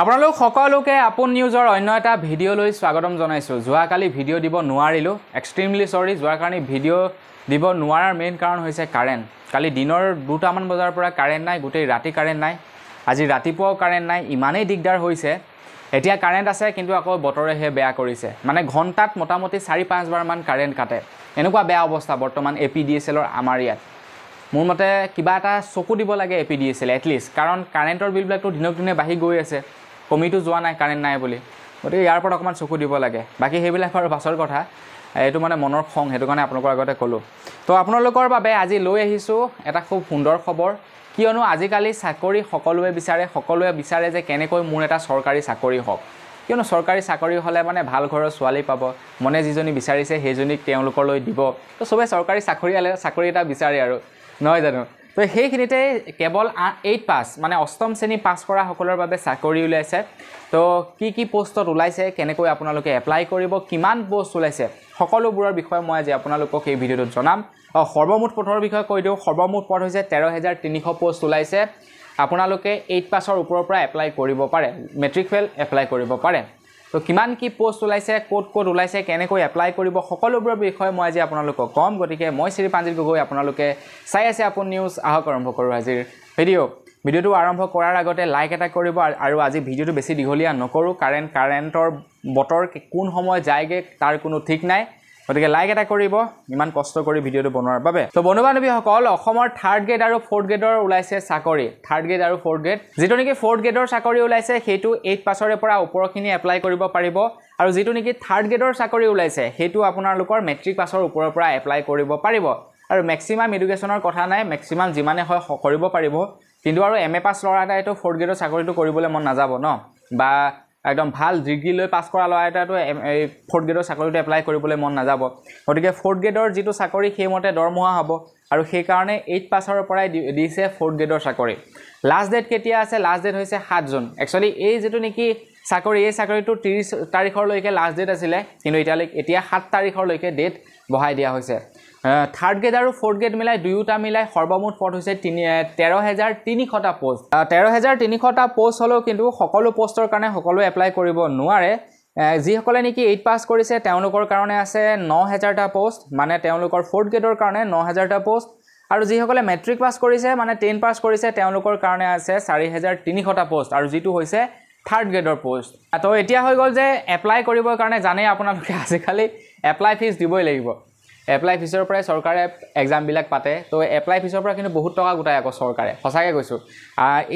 আপোনালোক সকলোকে আপোন নিউজৰ অন্য এটা ভিডিঅ'লৈ স্বাগতম জনাইছোঁ। যোৱাকালি ভিডিঅ' দিব নোৱাৰিলোঁ, এক্সট্ৰিমলি চৰি। যোৱাৰ কাৰণে ভিডিঅ' দিব নোৱাৰাৰ মেইন কাৰণ হৈছে কাৰেণ্ট। কালি দিনৰ 2টামান বজাৰ পৰা কাৰেণ্ট নাই, গোটেই ৰাতি কাৰেণ্ট নাই, আজি ৰাতিপুৱাও কাৰেণ্ট নাই, ইমানেই দিগদাৰ হৈছে। এতিয়া কাৰেণ্ট আছে কিন্তু আকৌ বতৰেহে বেয়া কৰিছে, মানে ঘণ্টাত মোটামুটি 4-5বাৰমান কাৰেণ্ট কাটে। এনেকুৱা বেয়া অৱস্থা বৰ্তমান এ পি ডি এছ এলৰ আমাৰ ইয়াত। মোৰ মতে কিবা এটা চকু দিব লাগে A P D S L at least, কাৰণ কাৰেণ্টৰ বিলবিলাকতো দিনক দিনে বাঢ়ি গৈ আছে, কমিতো যোৱা নাই কাৰেণ্ট নাই বুলি। গতিকে ইয়াৰ ওপৰত অকণমান চকু দিব লাগে। বাকী সেইবিলাক বাৰু পাছৰ কথা, এইটো মানে মনৰ খং, সেইটো কাৰণে আপোনালোকৰ আগতে ক'লোঁ। তো আপোনালোকৰ বাবে আজি লৈ আহিছোঁ এটা খুব সুন্দৰ খবৰ। কিয়নো আজিকালি চাকৰি সকলোৱে বিচাৰে, সকলোৱে বিচাৰে যে কেনেকৈ মোৰ এটা চৰকাৰী চাকৰি হওক। কিয়নো চৰকাৰী চাকৰি হ'লে মানে ভাল ঘৰৰ ছোৱালী পাব, মনে যিজনী বিচাৰিছে সেইজনীক তেওঁলোকলৈ দিব। তো চবেই চৰকাৰী চাকৰিয়ালে চাকৰি এটা বিচাৰে আৰু, নহয় জানো? তো সেইখিনিতে কেৱল 8 পাছ, মানে অষ্টম শ্ৰেণী পাছ কৰা সকলৰ বাবে চাকৰি ওলাইছে। তো কি কি পষ্টত ওলাইছে, কেনেকৈ আপোনালোকে এপ্লাই কৰিব, কিমান পষ্ট ওলাইছে, সকলোবোৰৰ বিষয়ে মই আজি আপোনালোকক এই ভিডিঅ'টোত জনাম। সৰ্বমুঠ পথৰ বিষয়ে কৈ দিওঁ, সৰ্বমুঠ পথ হৈছে 13,300 পষ্ট ওলাইছে। আপোনালোকে 8 পাছৰ ওপৰৰ পৰা এপ্লাই কৰিব পাৰে, মেট্ৰিক ফেইল এপ্লাই কৰিব পাৰে। তো কিমান কি পষ্ট ওলাইছে, ক'ত ক'ত ওলাইছে, কেনেকৈ এপ্লাই কৰিব, সকলোবোৰৰ বিষয়ে মই আজি আপোনালোকক ক'ম। গতিকে মই শ্ৰী প্ৰাঞ্জিত গগৈ, আপোনালোকে চাই আছে আপোন নিউজ। আহক আৰম্ভ কৰোঁ আজিৰ ভিডিঅ'। ভিডিঅ'টো আৰম্ভ কৰাৰ আগতে লাইক এটা কৰিব, আৰু আজি ভিডিঅ'টো বেছি দীঘলীয়া নকৰোঁ, কাৰণ কাৰেণ্টৰ বতৰ কোন সময় যায়গৈ তাৰ কোনো ঠিক নাই। গতিকে লাইক এটা কৰিব, ইমান কষ্ট কৰি ভিডিঅ'টো বনোৱাৰ বাবে। তো বন্ধু বান্ধৱীসকল, অসমৰ থাৰ্ড গ্ৰেড আৰু ফ'ৰ্থ গ্ৰেডৰ ওলাইছে চাকৰি। থাৰ্ড গ্ৰেড আৰু ফ'ৰ্থ গ্ৰেড, যিটো নেকি ফ'ৰ্থ গ্ৰেডৰ চাকৰি ওলাইছে সেইটো 8 পাছৰে পৰা ওপৰখিনি এপ্লাই কৰিব পাৰিব, আৰু যিটো নেকি থাৰ্ড গ্ৰেডৰ চাকৰি ওলাইছে সেইটো আপোনালোকৰ মেট্ৰিক পাছৰ ওপৰৰ পৰা এপ্লাই কৰিব পাৰিব। আৰু মেক্সিমাম এডুকেশ্যনৰ কথা নাই, মেক্সিমাম যিমানে হয় কৰিব পাৰিব। কিন্তু আৰু এম এ পাছ ল'ৰা এটাইতো ফ'ৰ্থ গ্ৰেডৰ চাকৰিটো কৰিবলৈ মন নাযাব ন, বা একদম ভাল ডিগ্ৰী লৈ পাছ কৰা ল'ৰা এটাতো এই ফ'ৰ্থ গ্ৰেডৰ চাকৰিটো এপ্লাই কৰিবলৈ মন নাযাব। গতিকে ফ'ৰ্থ গ্ৰেডৰ যিটো চাকৰি সেইমতে দৰমহা হ'ব, আৰু সেইকাৰণে 8 পাছৰ পৰাই দিছে ফ'ৰ্থ গ্ৰেডৰ চাকৰি। লাষ্ট ডেট কেতিয়া আছে? লাষ্ট ডেট হৈছে 7 জুন। একচুৱেলি এই যিটো নেকি চাকৰি, এই চাকৰিটো 30 তাৰিখৰলৈকে লাষ্ট ডেট আছিলে, কিন্তু এতিয়া 7 তাৰিখৰলৈকে ডেট বঢ়াই দিয়া হৈছে। থাৰ্ড গ্ৰেড আৰু ফ'ৰ্থ গ্ৰেড মিলাই দুয়োটা মিলাই সৰ্বমুঠ পদ হৈছে 13,300টা পষ্ট। 13,300টা পষ্ট হ'লেও কিন্তু সকলো পষ্টৰ কাৰণে সকলোৱে এপ্লাই কৰিব নোৱাৰে। যিসকলে নেকি 8 পাছ কৰিছে তেওঁলোকৰ কাৰণে আছে 9,000টা পষ্ট, মানে তেওঁলোকৰ ফ'ৰ্থ গ্ৰেডৰ কাৰণে 9,000টা পষ্ট। আৰু যিসকলে মেট্ৰিক পাছ কৰিছে, মানে 10 পাছ কৰিছে, তেওঁলোকৰ কাৰণে আছে 4,300টা পষ্ট, আৰু যিটো হৈছে থাৰ্ড গ্ৰেডৰ পষ্ট। তো এতিয়া হৈ গ'ল যে এপ্লাই কৰিবৰ কাৰণে জানেই আপোনালোকে আজিকালি এপ্লাই ফিজ দিবই লাগিব। এপ্লাই ফিজৰ পৰাই চৰকাৰে এক্সামবিলাক পাতে। তো এপ্লাই ফিজৰ পৰা কিন্তু বহুত টকা গোটাই আকৌ চৰকাৰে, সঁচাকৈ কৈছোঁ।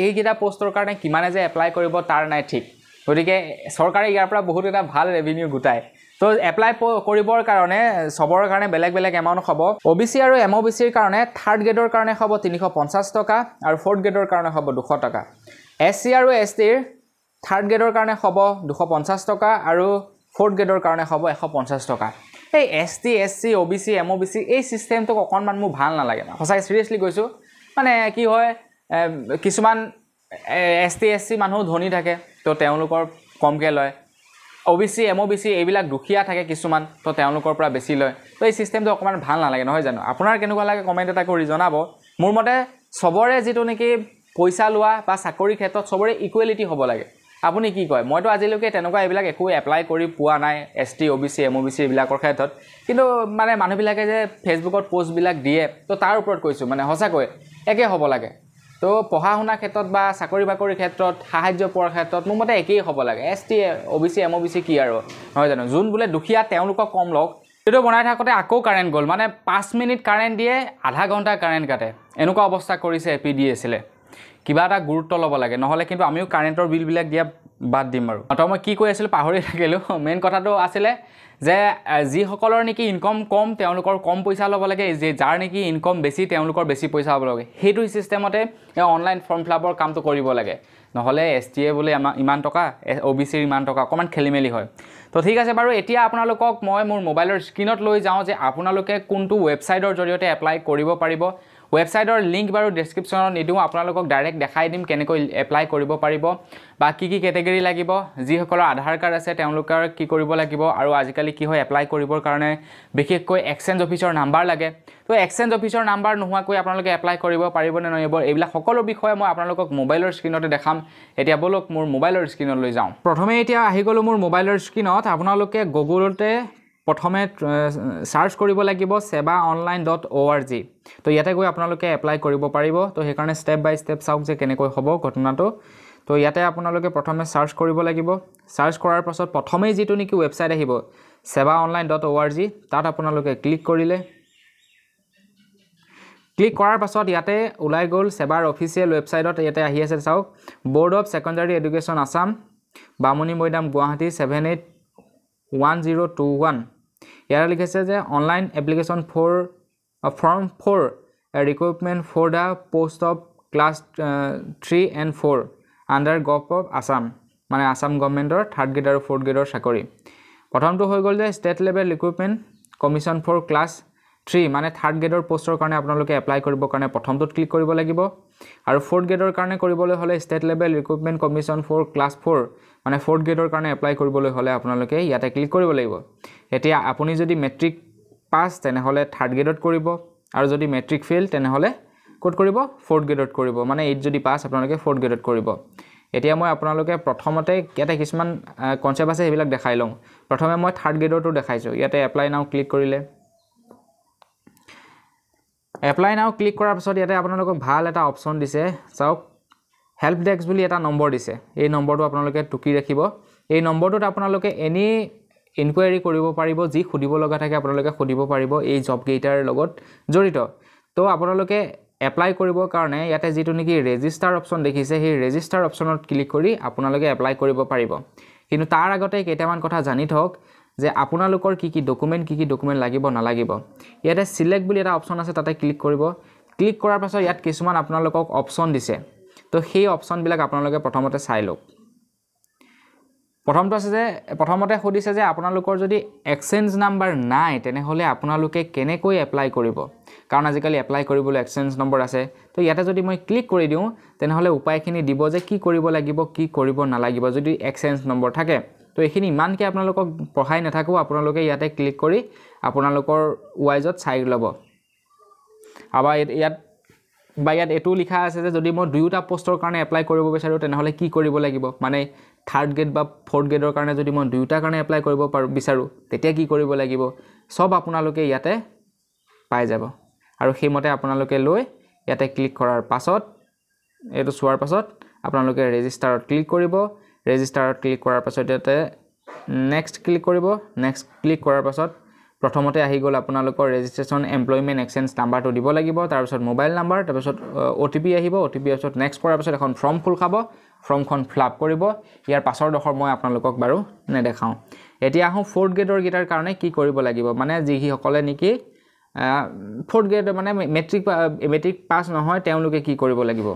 এইকেইটা পষ্টৰ কাৰণে কিমানে যে এপ্লাই কৰিব তাৰ নাই ঠিক। গতিকে চৰকাৰে ইয়াৰ পৰা বহুত এটা ভাল ৰেভিনিউ গোটায়। তো এপ্লাই কৰিবৰ কাৰণে চবৰ কাৰণে বেলেগ বেলেগ এমাউণ্ট হ'ব। অ' বি চি আৰু এম অ' বি চিৰ কাৰণে থাৰ্ড গ্ৰেডৰ কাৰণে হ'ব 350 টকা, আৰু ফ'ৰ্থ গ্ৰেডৰ কাৰণে হ'ব 200 টকা। এছ চি আৰু এছ টিৰ থাৰ্ড গ্ৰেডৰ কাৰণে হ'ব 250 টকা, আৰু ফ'ৰ্থ গ্ৰেডৰ কাৰণে হ'ব 150 টকা। এই S T, S C, O' B C, M O' B C এই চিষ্টেমটোক অকণমান মোৰ ভাল নালাগে, সঁচাকৈ চিৰিয়াছলি কৈছোঁ। মানে কি হয়, কিছুমান এছ টি, এছ চি মানুহ ধনী থাকে, তো তেওঁলোকৰ কমকৈ লয়। O' B C, M O' B C এইবিলাক দুখীয়া থাকে কিছুমান, তো তেওঁলোকৰ পৰা বেছি লয়। তো এই চিষ্টেমটো অকণমান ভাল নালাগে, নহয় জানো? আপোনাৰ কেনেকুৱা লাগে কমেণ্ট এটা কৰি জনাব। মোৰ মতে চবৰে যিটো নেকি পইচা লোৱা বা চাকৰিৰ ক্ষেত্ৰত চবৰে ইকুৱেলিটি হ'ব লাগে। আপুনি কি কয়? মইতো আজিলৈকে তেনেকুৱা এইবিলাক একো এপ্লাই কৰি পোৱা নাই, S T, O' B C, M O' B C এইবিলাকৰ ক্ষেত্ৰত। কিন্তু মানে মানুহবিলাকে যে ফেচবুকত পষ্টবিলাক দিয়ে, তো তাৰ ওপৰত কৈছোঁ, মানে সঁচাকৈ একে হ'ব লাগে। তো পঢ়া শুনাৰ ক্ষেত্ৰত বা চাকৰি বাকৰিৰ ক্ষেত্ৰত, সাহাৰ্য পোৱাৰ ক্ষেত্ৰত মোৰ মতে একেই হ'ব লাগে। S T, O' B C, M O' B C কি আৰু, নহয় জানো? যোন বোলে দুখীয়া তেওঁলোকক কম লওক। সেইটো বনাই থাকোঁতে আকৌ কাৰেণ্ট গ'ল, মানে 5 মিনিট কাৰেণ্ট দিয়ে, আধা ঘণ্টা কাৰেণ্ট কাটে, এনেকুৱা অৱস্থা কৰিছে এ পি ডি এছ এলে। কিবা এটা গুৰুত্ব ল'ব লাগে, নহ'লে কিন্তু আমিও কাৰেণ্টৰ বিলবিলাক দিয়া বাদ দিম আৰু। তো মই কি কৈ আছিলোঁ পাহৰি থাকিলোঁ। মেইন কথাটো আছিলে যে যিসকলৰ নেকি ইনকম কম তেওঁলোকৰ কম পইচা ল'ব লাগে, যে যাৰ নেকি ইনকম বেছি তেওঁলোকৰ বেছি পইচা ল'ব লাগে। সেইটো চিষ্টেমতে অনলাইন ফৰ্ম ফিল আপৰ কামটো কৰিব লাগে, নহ'লে এছ টি এ বোলে আমাৰ ইমান টকা, অ' বি চিৰ ইমান টকা, অকণমান খেলি মেলি হয়। তো ঠিক আছে বাৰু, এতিয়া আপোনালোকক মই মোৰ মোবাইলৰ স্ক্ৰীণত লৈ যাওঁ যে আপোনালোকে কোনটো ৱেবছাইটৰ জৰিয়তে এপ্লাই কৰিব পাৰিব। ৱেবছাইটৰ লিংক বাৰু ডেছক্ৰিপশ্যনত নিদিওঁ, আপোনালোকক ডাইৰেক্ট দেখাই দিম কেনেকৈ এপ্লাই কৰিব পাৰিব বা কি কি কেটেগৰী লাগিব, যিসকলৰ আধাৰ কাৰ্ড আছে তেওঁলোকৰ কি কৰিব লাগিব, আৰু আজিকালি কি হয় এপ্লাই কৰিবৰ কাৰণে বিশেষকৈ এক্সচেঞ্জ অফিচৰ নাম্বাৰ লাগে। তো এক্সচেঞ্জ অফিচৰ নাম্বাৰ নোহোৱাকৈ আপোনালোকে এপ্লাই কৰিব পাৰিবনে নোৱাৰিব, এইবিলাক সকলো বিষয়ে মই আপোনালোকক মোবাইলৰ স্ক্ৰীণতে দেখাম। এতিয়া ব'লক মোৰ মোবাইলৰ স্ক্ৰীণলৈ যাওঁ। প্ৰথমে এতিয়া আহি গ'লোঁ মোৰ মোবাইলৰ স্ক্ৰীণত। আপোনালোকে গুগলতে প্ৰথমে চাৰ্চ কৰিব লাগিব সেৱা অনলাইন .org। তো ইয়াতে গৈ আপোনালোকে এপ্লাই কৰিব পাৰিব। তো সেইকাৰণে ষ্টেপ বাই ষ্টেপ চাওক যে কেনেকৈ হ'ব ঘটনাটো। তো ইয়াতে আপোনালোকে প্ৰথমে চাৰ্চ কৰিব লাগিব। চাৰ্চ কৰাৰ পাছত প্ৰথমেই যিটো নেকি ৱেবছাইট আহিব সেৱা অনলাইন .org, তাত আপোনালোকে ক্লিক কৰিলে। ক্লিক কৰাৰ পাছত ইয়াতে ওলাই গ'ল সেৱাৰ অফিচিয়েল ৱেবছাইটত। ইয়াতে আহি আছে চাওক, board of secondary education Assam, Bamunimaidam, Guwahati 781021। ইয়াতে লিখিছে যে online application for form 4 recruitment for the post of class 3 and 4 under gov of Assam, মানে আছাম গভমেণ্টৰ থাৰ্ড গ্ৰেড আৰু ফ'ৰ্থ গ্ৰেডৰ চাকৰি। প্ৰথমটো হৈ গ'ল যে state level recruitment commission for class 3, মানে থাৰ্ড গ্ৰেডৰ পষ্টৰ কাৰণে আপোনালোকে এপ্লাই কৰিবৰ কাৰণে প্ৰথমটোত ক্লিক কৰিব লাগিব। আৰু ফ'ৰ্থ গ্ৰেডৰ কাৰণে কৰিবলৈ হ'লে state level recruitment commission for class 4, মানে ফ'ৰ্থ গ্ৰেডৰ কাৰণে এপ্লাই কৰিবলৈ হ'লে আপোনালোকে ইয়াতে ক্লিক কৰিব লাগিব। এতিয়া আপুনি যদি মেট্ৰিক পাছ তেনেহ'লে থাৰ্ড গ্ৰেডত কৰিব, আৰু যদি মেট্ৰিক ফেইল তেনেহ'লে ক'ত কৰিব, ফ'ৰ্থ গ্ৰেডত কৰিব। মানে এইট যদি পাছ আপোনালোকে ফ'ৰ্থ গ্ৰেডত কৰিব। এতিয়া মই আপোনালোকে প্ৰথমতে ইয়াতে কিছুমান কনচেপ্ট আছে সেইবিলাক দেখাই লওঁ। প্ৰথমে মই থাৰ্ড গ্ৰেডৰটো দেখাইছোঁ। ইয়াতে এপ্লাই নাও ক্লিক কৰিলে, এপ্লাই নাও ক্লিক কৰাৰ পাছত ইয়াতে আপোনালোকক ভাল এটা অপশ্যন দিছে চাওক, হেল্প ডেস্ক বুলি এটা নম্বৰ দিছে। এই নম্বৰটো আপোনালোকে টুকি ৰাখিব। এই নম্বৰটোত আপোনালোকে এনি ইনকুৱাৰী কৰিব পাৰিব, যি সুধিব লগা থাকে আপোনালোকে সুধিব পাৰিব এই জবকেইটাৰ লগত জড়িত। তো আপোনালোকে এপ্লাই কৰিবৰ কাৰণে ইয়াতে যিটো নেকি ৰেজিষ্টাৰ অপশ্যন দেখিছে, সেই ৰেজিষ্টাৰ অপশ্যনত ক্লিক কৰি আপোনালোকে এপ্লাই কৰিব পাৰিব। কিন্তু তাৰ আগতে কেইটামান কথা জানি থওক যে আপোনালোকৰ কি কি ডকুমেণ্ট, কি কি ডকুমেণ্ট লাগিব নালাগিব। ইয়াতে চিলেক্ট বুলি এটা অপশ্যন আছে, তাতে ক্লিক কৰিব। ক্লিক কৰাৰ পাছত ইয়াত কিছুমান আপোনালোকক অপশ্যন দিছে। তো সেই অপশ্যনবিলাক আপোনালোকে প্ৰথমতে চাই লওক। প্ৰথমটো আছে যে প্ৰথমতে সুধিছে যে আপোনালোকৰ যদি এক্সচেঞ্জ নাম্বাৰ নাই তেনেহ'লে আপোনালোকে কেনেকৈ এপ্লাই কৰিব, কাৰণ আজিকালি এপ্লাই কৰিবলৈ এক্সচেঞ্জ নম্বৰ আছে। তো ইয়াতে যদি মই ক্লিক কৰি দিওঁ তেনেহ'লে উপায়খিনি দিব যে কি কৰিব লাগিব কি কৰিব নালাগিব যদি এক্সচেঞ্জ নম্বৰ থাকে। তো এইখিনি ইমানকৈ আপোনালোকক পঢ়াই নাথাকোঁ, আপোনালোকে ইয়াতে ক্লিক কৰি আপোনালোকৰ ৱাইজত চাই ল'ব। আৰু ইয়াত বা ইয়াত এইটোও লিখা আছে যে যদি মই দুয়োটা পষ্টৰ কাৰণে এপ্লাই কৰিব বিচাৰোঁ তেনেহ'লে কি কৰিব লাগিব, মানে থাৰ্ড গ্ৰেড বা ফ'ৰ্থ গ্ৰেডৰ কাৰণে যদি মই দুয়োটাৰ কাৰণে এপ্লাই কৰিব পাৰোঁ বিচাৰোঁ তেতিয়া কি কৰিব লাগিব, চব আপোনালোকে ইয়াতে পাই যাব। আৰু সেইমতে আপোনালোকে লৈ ইয়াতে ক্লিক কৰাৰ পাছত, এইটো চোৱাৰ পাছত আপোনালোকে ৰেজিষ্টাৰত ক্লিক কৰিব। ৰেজিষ্টাৰত ক্লিক কৰাৰ পাছত ইয়াতে নেক্সট ক্লিক কৰিব। নেক্সট ক্লিক কৰাৰ পাছত প্ৰথমতে আহি গ'ল আপোনালোকৰ ৰেজিষ্ট্ৰেশ্যন এমপ্লয়মেণ্ট এক্সচেঞ্জ নাম্বাৰটো দিব লাগিব, তাৰপিছত মোবাইল নাম্বাৰ, তাৰপিছত অ' টি পি আহিব। অ' টি পি পিছত নেক্সট কৰাৰ পিছত এখন ফৰ্ম খোল খাব, ফৰ্মখন ফিল আপ কৰিব। ইয়াৰ পাছৰ ডোখৰ মই আপোনালোকক বাৰু নেদেখাওঁ। এতিয়া আহোঁ ফ'ৰ্থ গ্ৰেডৰকেইটাৰ কাৰণে কি কৰিব লাগিব, মানে যিসকলে নেকি ফ'ৰ্থ গ্ৰেড মানে মেট্ৰিক পাছ নহয় তেওঁলোকে কি কৰিব লাগিব।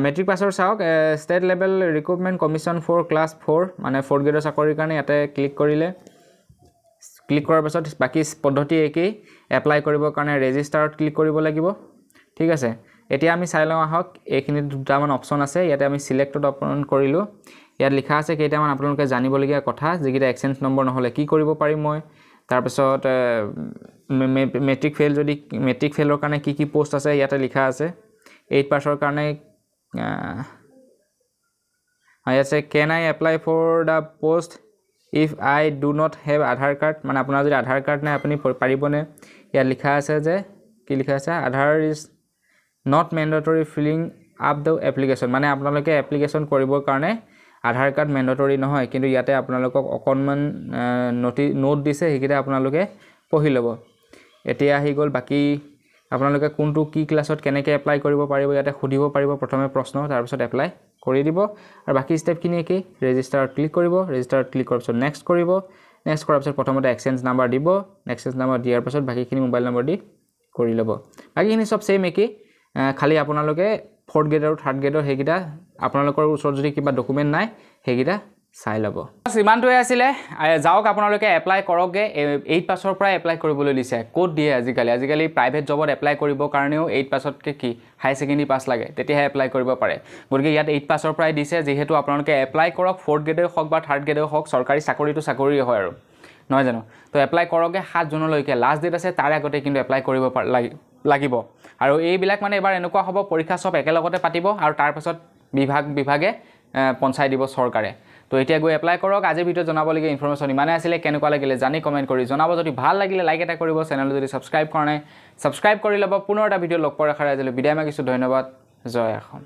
মেট্ৰিক পাছৰ চাওক, state level recruitment commission for class 4, মানে ফ'ৰ্থ গ্ৰেডৰ চাকৰিৰ কাৰণে ইয়াতে ক্লিক কৰিলে। ক্লিক কৰাৰ পাছত বাকী পদ্ধতি একেই, এপ্লাই কৰিবৰ কাৰণে ৰেজিষ্টাৰত ক্লিক কৰিব লাগিব। ঠিক আছে, এতিয়া আমি চাই লওঁ আহক। এইখিনিত দুটামান অপশ্যন আছে, ইয়াতে আমি চিলেক্টত অপশ্যন কৰিলোঁ। ইয়াত লিখা আছে কেইটামান আপোনালোকে জানিবলগীয়া কথা, যিকেইটা এক্সচেঞ্জ নম্বৰ নহ'লে কি কৰিব পাৰিম মই, তাৰপিছত মেট্ৰিক ফেইল যদি মেট্ৰিক ফেইলৰ কাৰণে কি কি পষ্ট আছে ইয়াতে লিখা আছে। 8 পাছৰ কাৰণে আছে can I apply for the post if I do not have Aadhaar card, মানে আপোনাৰ যদি আধাৰ কাৰ্ড নাই আপুনি পাৰিবনে। ইয়াত লিখা আছে যে কি লিখা আছে, Aadhaar is not mandatory filling up the application, মানে আপোনালোকে এপ্লিকেশ্যন কৰিবৰ কাৰণে আধাৰ কাৰ্ড মেণ্ডেটৰী নহয়, কিন্তু ইয়াতে আপোনালোকক অকণমান নোট দিছে, সেইকেইটা আপোনালোকে পঢ়ি ল'ব। এতিয়া আহি গ'ল বাকী আপোনালোকে কোনটো কি ক্লাছত কেনেকৈ এপ্লাই কৰিব পাৰিব ইয়াতে সুধিব পাৰিব প্ৰথমে প্ৰশ্ন, তাৰপিছত এপ্লাই কৰি দিব। আৰু বাকী ষ্টেপখিনি একেই, ৰেজিষ্টাৰত ক্লিক কৰিব, ৰেজিষ্টাৰত ক্লিক কৰাৰ পিছত নেক্সট কৰিব, নেক্সট কৰাৰ পিছত প্ৰথমতে এক্সচেঞ্জ নাম্বাৰ দিব, এক্সচেঞ্জ নাম্বাৰ দিয়াৰ পাছত বাকীখিনি মোবাইল নম্বৰ দি কৰি ল'ব। বাকীখিনি চব ছেইম একেই, খালি আপোনালোকে ফ'ৰ্থ গ্ৰেড আৰু থাৰ্ড গ্ৰেডৰ সেইকেইটা আপোনালোকৰ ওচৰত যদি কিবা ডকুমেণ্ট নাই সেইকেইটা চাই ল'ব। ইমানটোৱে আছিলে, যাওক আপোনালোকে এপ্লাই কৰকগৈ। 8 পাছৰ পৰাই এপ্লাই কৰিবলৈ দিছে, ক'ত দিয়ে আজিকালি, আজিকালি প্ৰাইভেট জবত এপ্লাই কৰিবৰ কাৰণেও 8 পাছতকৈ কি হাই ছেকেণ্ডেৰী পাছ লাগে তেতিয়াহে এপ্লাই কৰিব পাৰে। গতিকে ইয়াত 8 পাছৰ পৰাই দিছে, যিহেতু আপোনালোকে এপ্লাই কৰক, ফ'ৰ্থ গ্ৰেডেই হওক বা থাৰ্ড গ্ৰেডেই হওক, চৰকাৰী চাকৰিটো চাকৰিয়ে হয় আৰু। নহয় জানো? তো এপ্লাই কৰকগে, 7 জুনলৈকে লাষ্ট ডেট আছে, তাৰে আগতে কিন্তু এপ্লাই কৰিব লাগিব। আৰু এইবিলাক মানে এবাৰ এনেকুৱা হ'ব, পৰীক্ষা চব একেলগতে পাতিব আৰু তাৰপাছত বিভাগ বিভাগে পঞ্চায় দিব চৰকাৰে। তো এতিয়া গৈ এপ্লাই কৰক। আজিৰ ভিডিঅ'ত জনাবলগীয়া ইনফৰমেশ্যন ইমানেই আছিলে। কেনেকুৱা লাগিলে জানি কমেণ্ট কৰি জনাব। যদি ভাল লাগিলে লাইক এটা কৰিব, চেনেলটো যদি ছাবস্ক্ৰাইব কৰা নাই ছাবস্ক্ৰাইব কৰি ল'ব। পুনৰ এটা ভিডিঅ' লগ পোৱাৰ আশাৰে আজিলৈ বিদায় মাগিছোঁ। ধন্যবাদ, জয় অসম।